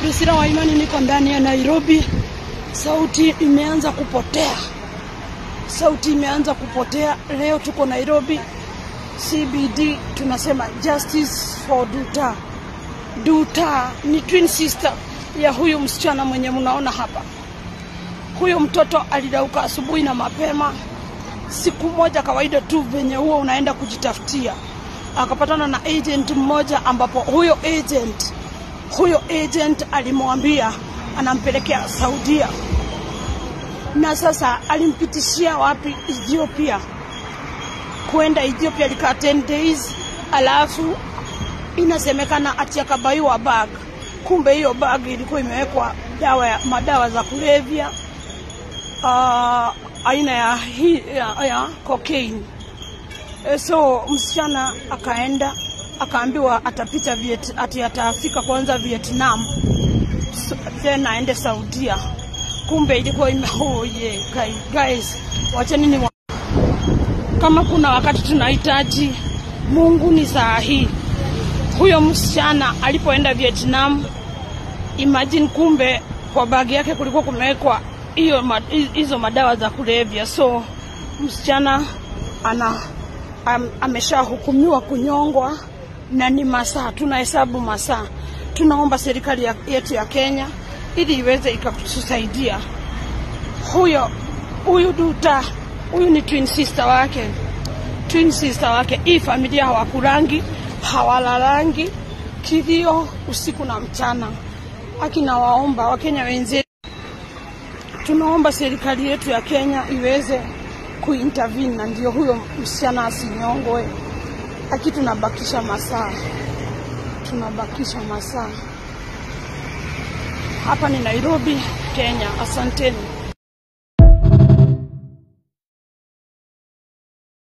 Priscilla Waimani, niko ndani ya Nairobi. Sauti imeanza kupotea, sauti imeanza kupotea. Leo tuko Nairobi CBD, tunasema justice for Duta. Duta ni twin sister ya huyu msichana mwenye mnaona hapa. Huyu mtoto alirauka asubuhi na mapema, siku moja kawaida tu venye huo unaenda kujitafutia, akapatana na agent mmoja, ambapo huyo agent alimwambia anampelekea Saudia, na sasa alimpitishia wapi? Ethiopia. Kwenda Ethiopia alikaa 10 days, alafu inasemekana ati akabuyiwa bag, kumbe hiyo bag ilikuwa imewekwa dawa ya madawa za kulevya, aina ya cocaine. So msichana akaenda akaambiwa atapita ati atafika kwanza Vietnam, so, then aende Saudia. Kumbe ilikuwa ime oh yeah, guys, wacheni ni kama kuna wakati tunahitaji Mungu ni saa hii. Huyo msichana alipoenda Vietnam, imagine, kumbe kwa bagi yake kulikuwa kumewekwa hizo madawa za kulevya. So msichana ameshahukumiwa kunyongwa na ni masaa, tunahesabu masaa. Tunaomba serikali yetu ya Kenya ili iweze ikatusaidia. Huyu Duta, huyu ni twin sister wake, twin sister wake. Hii familia hawakulangi, hawalalangi, kilio usiku na mchana. Akina waomba Wakenya wenzetu, tunaomba serikali yetu ya Kenya iweze kuintervene na ndio huyo msichana asinyongwe. Aki tunabakisha masaa, tunabakisha masaa. Hapa ni Nairobi, Kenya. Asanteni.